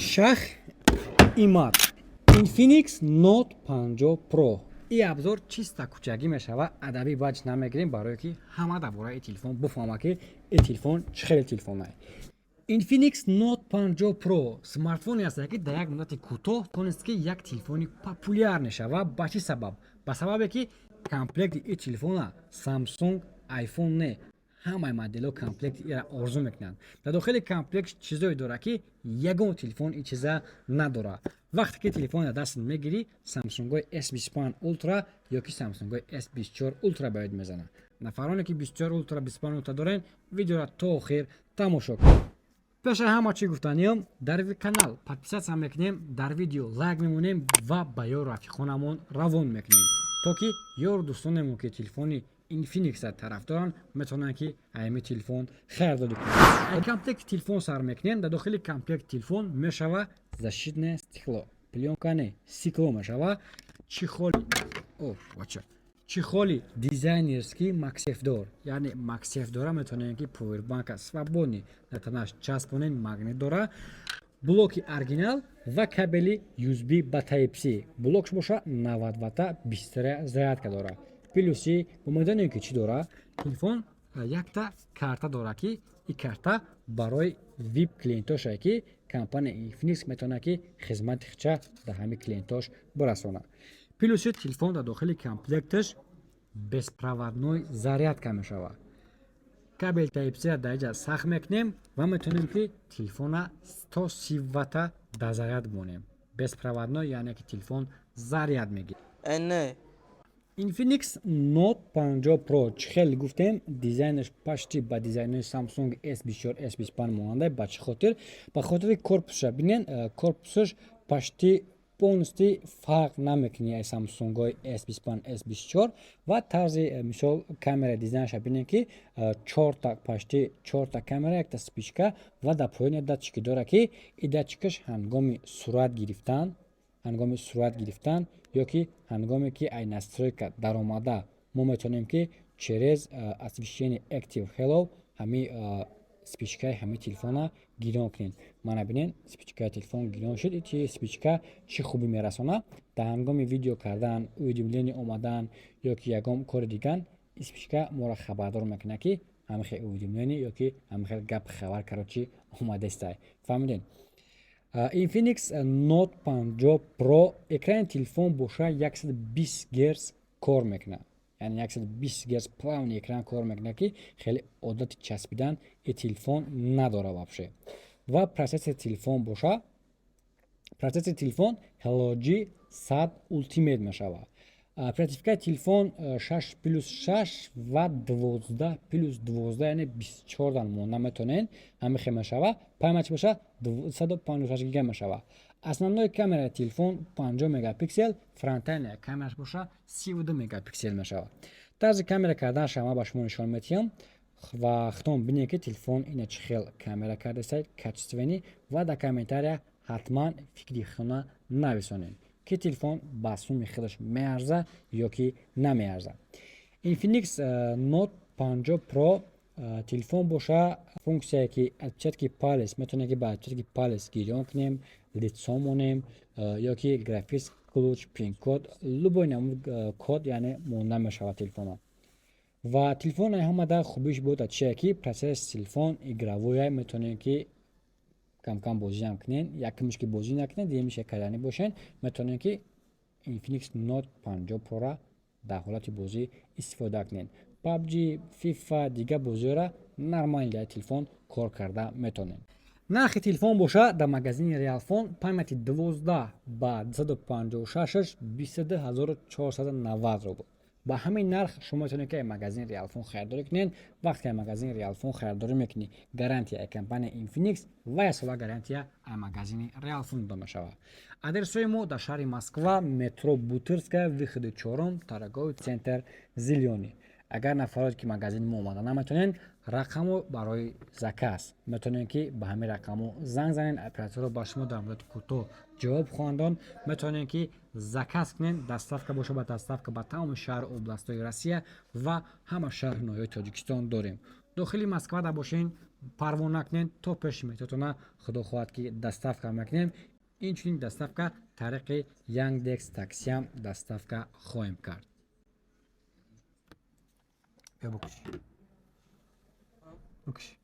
Шах и мат. Infinix Note 50 Pro. И обзор чиста кӯчагӣ мешава, адабӣ баҷ намегирем, барое ки ҳама дар бораи ин телефон буфаҳма, ки ин телефон чӣ хеле телефонае. Infinix Note 50 Pro смартфоне аст, ки дар як муддати кӯтоҳ тонист, ки як телефони популярный шава. Ба чӣ сабаб? Ба сабабе ки комплекти ин телефона Samsung, iPhone не, ҳамаи моделҳо комплекти ира орзу мекунанд. Дар дохили комплект чизое дорад, ки ягон телефон ин чиза надорад. Вақте ки телефонро даст мегирӣ, Samsung S25 Ultra ё ки Samsung S24 Ultra ба ёд мезанад. Нафароне ки 24 Ultra, 25 Ultra дорен, видеоро то охир тамошо кунед. Пеш аз ҳама чӣ гуфтаниём: дар канал подписаться мекунем, дар видео лайк мемонем ва ба ёру рафиқонамон равон мекунем, то ки ёру дӯстонемон, ки телефони Infinix тараф доранд, метавонанд, ки аями телефон харидорӣ кунанд. Комплекти телефон сар мекунем. Дар дохили комплект телефон мешава защитное стекло, плёнка не, стекло мешава, чехоли, о вача, чехоли дизайнерский MagSafe дор, яъне MagSafe дора, метавонем, ки повербанка свободный дар танаш часпонем, магнит дора, блоки оригинал ва кабели USB ба Type-C. Блокш боша 90 ватта, быстрая зарядка дора. Плюси бо медонем, ки чӣ дора телефон: якта карта дора, ки ин карта барои VIP клиентошае, ки компания Infinix метавонад, ки хизмати хича дар ҳамин клиентош бирасонад. Плюси телефон дар дохили комплекташ беспроводной зарядка мешавад. Кабел Type-C дар инҷа сахт мекунем ва метавонем, ки телефона то 30 ватта дар заряд монем. Беспроводной, яъне ки телефон заряд мегирад. Не. Infinix Note 50 Pro, чӣ хеле гуфтем, дизайнаш почти ба дизайнои Samsung S24, S25 монанда. Ба чӣ хотир? Ба хотири корпусша. Бинен, корпусаш почти полностью фарқ намекунӣ аз Samsung-ҳои S25, S24. Ва тарзи мисол камера дизайнша бинем, ки чорта, почти чорта камера, якта вспышка ва дар поён як датчике дорад, ки ин датчикаш ҳангоми сурат гирифтан ё ки ҳангоме ки ай настройка даромада, мо метавонем, ки через освещение Active Halo ҳами вспышкаи ҳамин телефона гирён кунем. Мана бинен, вспышкаи телефон гирён шуд. Ити вспышка чӣ хубӣ мерасонад? Дар ҳангоми видео кардан, уведомление омадан ё ки ягон кори дигар, вспышка моро хабардор мекунад, ки ҳамин хел уведомление ё ки ҳамин хел гап хабар, короче, омадестай. Фаҳмидем? Infinix Note 50 Pro экрани телефон боша 120 герц кор мекунад, яъне 120 герц плавный экран кор мекунад, ки хеле одати часпидан и телефон надорад вообще. Ва процессори телефон боша, процессори телефон Helio G100 Ultimate мешавад. Оперативкаи телефон 6 плюс 6 ва 12 плюс 12, яъне 24 дан монда метавонед, ҳамин хел мешавад. Памяти боша 256 гига мешавад. Основной камераи телефон 50 мегапиксел, фронтальная камераш боша 32 мегапиксел мешавад. Тарзи камера карданаша ман ба шумо нишон медиҳам ва худтон бинед, ки телефон ина чӣ хел камера кардааст, качественный. Ва дар комментария ҳатман фикри худтона нависонед, ки телефон ба суми худаш меарза ё ки намеарза. Infinix Note 50 Pro телефон боша функсияе ки отпечатки палец, метавонем, ки ба отпечатки палец гирён кунем, лицо монем ё ки графический ключ, пин код, любой намуд код, яъне монда мешавад телефонро. Ва телефон ҳамада хубиш буд чие, ки процессори телефон игровой, метавонем, ки камкам бозиам кунен. Якумиш ки бозӣ накунед, дуюмиш як кардани бошен, метавонем, ки Infinix Note 50 Pro-ра дар ҳолати бозӣ истифода кунед. PUBG, FIFA, дигар бозиҳоро нормально дар телефон кор карда метавонем. Нархи телефон боша дар магазини Realfon памяти 12 ба 256 22 490 рубл. Ба ҳамин нарх шумо метавонед, ки магазини Realfon харидорӣ кунед. Вақте магазини Realfon харидорӣ мекунӣ, гарантия компания Infinix ва яксола гарантия ай магазини Realfon дода мешавад. Адресҳои мо дар шаҳри Москва, метро Бутырская, выходи чорум, торговый центр «Зелёный». Агар нафароте ки магазини мо омада наметавонед, рақамо барои заказ, метавонед, ки ба ҳамин рақамо занг занед, операторро ба шумо дар муддати кӯтоҳ ҷавоб хоҳанд дод. Метавонед, ки заказ кунед, доставка боша, ба доставка ба тамоми шаҳру областҳои Россия ва ҳама шаҳру ноҳияҳои Тоҷикистон дорем. Дохили Москвада бошен, парво накунед, то пеши метотона, худо хоҳад, ки доставка мекунем. Инчунин доставка тариқи Яндекс Таксиам доставка хоҳем кард. Бикуши, бикуши.